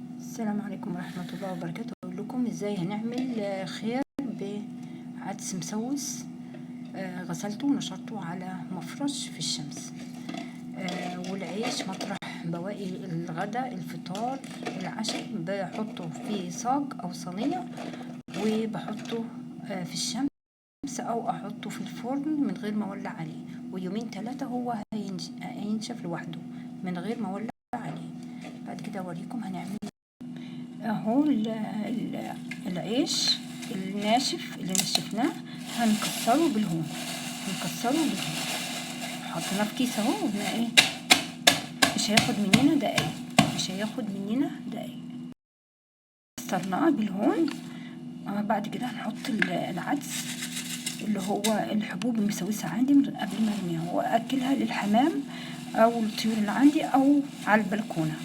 السلام عليكم ورحمة الله وبركاته. أقول لكم ازاي هنعمل خيار بعدس مسوس. غسلته ونشرته على مفرش في الشمس، والعيش مطرح بواقي الغداء، الفطار، العشاء، بحطه في صاج او صينية وبحطه في الشمس او احطه في الفرن من غير ما اولع عليه، ويومين 3 هو هينشف لوحده من غير ما اولع عليه. بعد كده اوريكم هنعمل اهو العيش الناشف اللي نشفناه، هنكسره بالهون، هنكسره بالهون، حطيناه في كيس اهو، وقلنا ايه مش هياخد مننا دقايق، مش هياخد مننا دقايق. كسرناه بالهون. بعد كده هنحط العدس اللي هو الحبوب المسوسة عندي من قبل ما ارميها، واكلها للحمام او الطيور اللي عندي او على البلكونة.